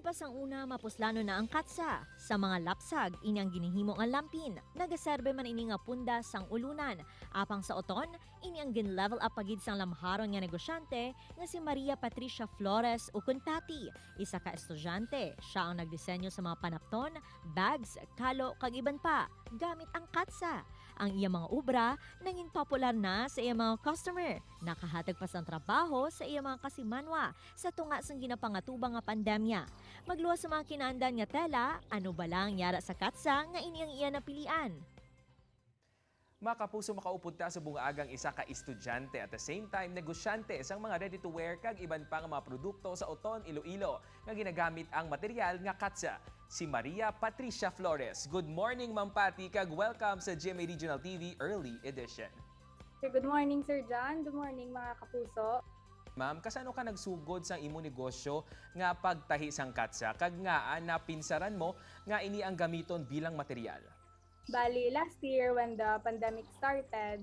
pa sang una, mapuslano na ang katsa. Sa mga lapsag, ini ang ginihimo nga lampin. Nagaserbe man ini nga punda sang ulunan. Apang sa Oton, ini ang gin-level up pagid sang lamharon nga negosyante nga si Maria Patricia Flores o kun Patty. Isa ka estudyante, siya ang nagdisenyo sa mga panapton, bags, kalo, kag iban pa, gamit ang katsa. Ang iya mga obra nangin popular na sa iya mga customer. Nakahatag pa sang trabaho sa iya mga kasimanwa sa tunga sang ginapangatubang nga pandemya. Magluwas sa mga kinaandan nga tela, ano ba lang yara sa katsa nga ini ang iya napilian? Mga kapuso, makaupod ta sa bunga-agang isa ka estudyante at the same time negosyante sang mga ready-to-wear kag iban pa nga mga produkto sa Oton, Iloilo nga ginagamit ang material nga katsa. Si Maria Patricia Flores. Good morning, Ma'am Patty, kag welcome sa GMA Regional TV Early Edition. Sir, good morning, Sir John. Good morning, mga kapuso. Ma'am, kasano ka nagsugod sang imo negosyo nga pagtahi sang katsa kag ngaa napinsaran mo nga ini ang gamiton bilang material? Bali, last year when the pandemic started,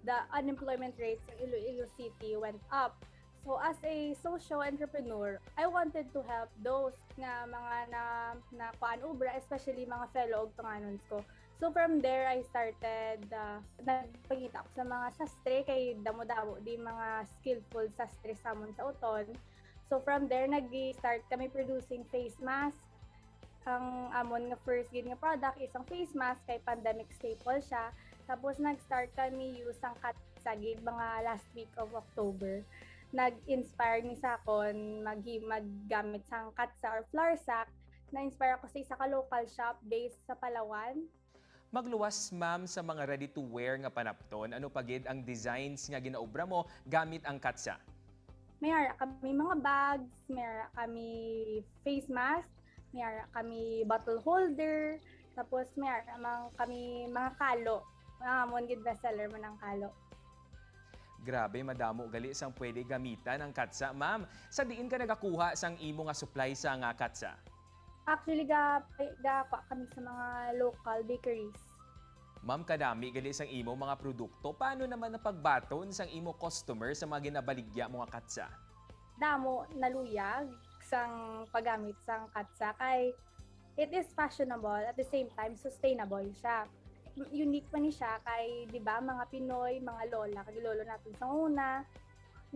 the unemployment rates in Iloilo City went up. So as a social entrepreneur, I wanted to help those nga mga na na kuan ubra, especially mga fellow Ugtunganons ko. So from there, I started, nagpangita ako sa mga sastre kay damo-damo di mga skillful sastre sa amon sa Oton. So from there, nag-start kami producing face mask. Ang amon nga first gid nga product is ang face mask kay pandemic staple siya. Tapos nag-start kami use ang katsa gid mga last week of October. Nag-inspire ni sa akon maggamit sang katsa or flour sack. Na-inspire ako sa isa ka local shop based sa Palawan. Magluwas, ma'am, sa mga ready-to-wear nga panapton, ano pagid ang designs nga ginaobra mo gamit ang katsa? May ara kami mga bags, may ara kami face mask, may ara kami bottle holder, tapos may ara man kami mga kalo. Mga amon gid bestseller man ang kalo. Grabe, madamo gali sang pwede gamitan ang katsa. Ma'am, sa diin ka nagakuha sang imo nga supply sa nga katsa? Actually, ga pa kami sa mga local bakeries. Ma'am, kadami gali sang imo mga produkto. Paano naman ang pagbaton sang imo customer sa mga ginabaligya mo nga katsa? Damo naluyag sang paggamit sang katsa kay it is fashionable, at the same time sustainable siya. Unique pa ni siya kay, 'di ba, mga Pinoy, mga lola, kag lolo natin sa una,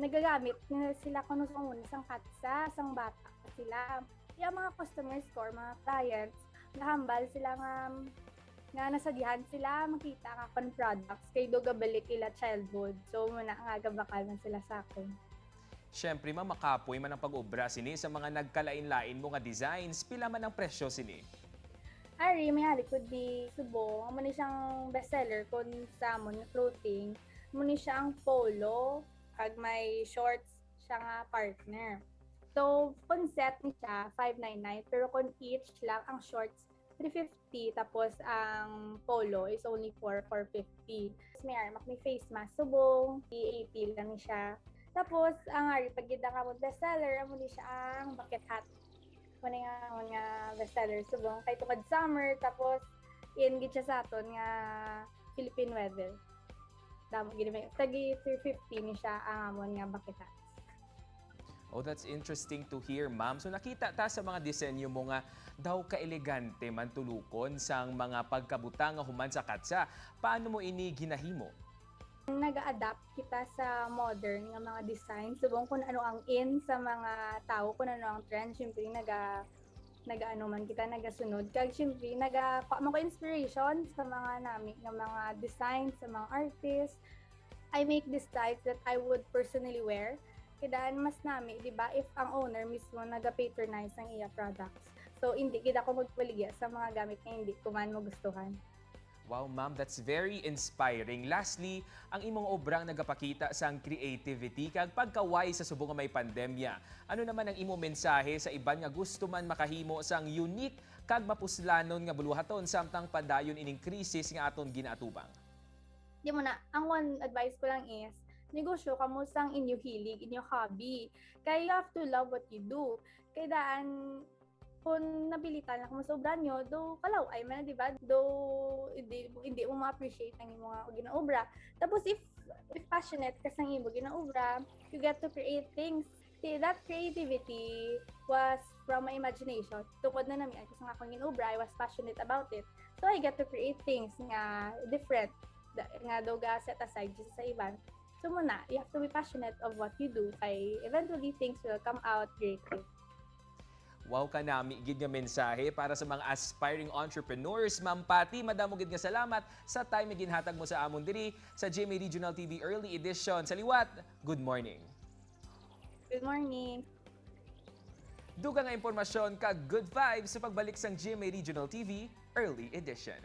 nagagamit na sila kuno sa una sang katsa, sang bata pa sila. Kaya mga customers ko or mga clients, nahambal sila nga nga nasadihan sila makita nga kon products kay do gabalik ila childhood. So muna nga gabakal man sila sa akon. Siyempre, ma'am, makapoy man ang pag-obra sini sa mga nagkalain-lain mo nga designs. Pila man ang presyo sini? Ari, may hari could be subong. Amo ni siyang bestseller kung sa amon nga clothing. Amo ni siya ang polo kag may shorts siya nga partner. So, kung set ni siya, 599. Pero kung each lang ang shorts, 350. Tapos, ang polo is only for 450. May ari, may face mask subong, 80 lang ni siya. Tapos, ang ari, pag gid ang amon bestseller, amo ni siya ang bucket hat. Muna nga amon nga bestseller subong kay tungod summer, tapos in gid siya sa aton nga Philippine weather. Damo gid may tagi 350 ni siya ang amon nga bucket hats. Oh, that's interesting to hear, ma'am. So nakita ta sa mga disenyo mo nga daw kaelegante man tulukon sang mga pagkabutang nga human sa katsa. Paano mo ini ginahimo? Nag-adapt kita sa modern nga mga design. Subong kung ano ang in sa mga tao, kung ano ang trend, syempre naga ano man kita, nagasunod. Kag syempre naga mo ko inspiration sa mga nami nga mga design sa mga artists. I make designs that I would personally wear. Kaya mas nami, di ba, if ang owner mismo naga-patronize ang iya products. So, hindi kita ko magpaligya sa mga gamit nga hindi ko man magustuhan. Wow, ma'am, that's very inspiring. Lastly, ang imong obrang nagapakita sang creativity kag pagkaway sa subong nga may pandemya. Ano naman ang imong mensahe sa iban nga gusto man makahimo sang unique kag mapuslanon nga buluhaton samtang padayon ining krisis nga aton ginaatubang? Di mo na, ang one advice ko lang is, negosyo kamo sang inyo hilig, inyo hobby. Kaya you have to love what you do. Kaya daan, kung napilitan na kamo sa obra nyo, do kalaw ay man, di ba? Do hindi mo ma-appreciate ang imong mga ginaobra. Tapos if passionate ka sa imo ginaobra, you get to create things. That creativity was from my imagination. Tungod na nami ko sa akong ginobra, I was passionate about it. So I get to create things nga different, nga daw ga set aside just sa iban. So mao na, you have to be passionate of what you do kay eventually things will come out greatly. Wow, kanami gid nga mensahe para sa mga aspiring entrepreneurs. Ma'am Patty, madamo gid nga salamat sa time nga ginhatag mo sa amon diri sa GMA Regional TV Early Edition. Sa liwat, good morning. Good morning. Dugang nga impormasyon kag good vibes sa pagbalik sang GMA Regional TV Early Edition.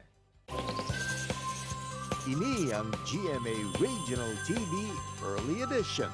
Ini ang GMA Regional TV Early Edition.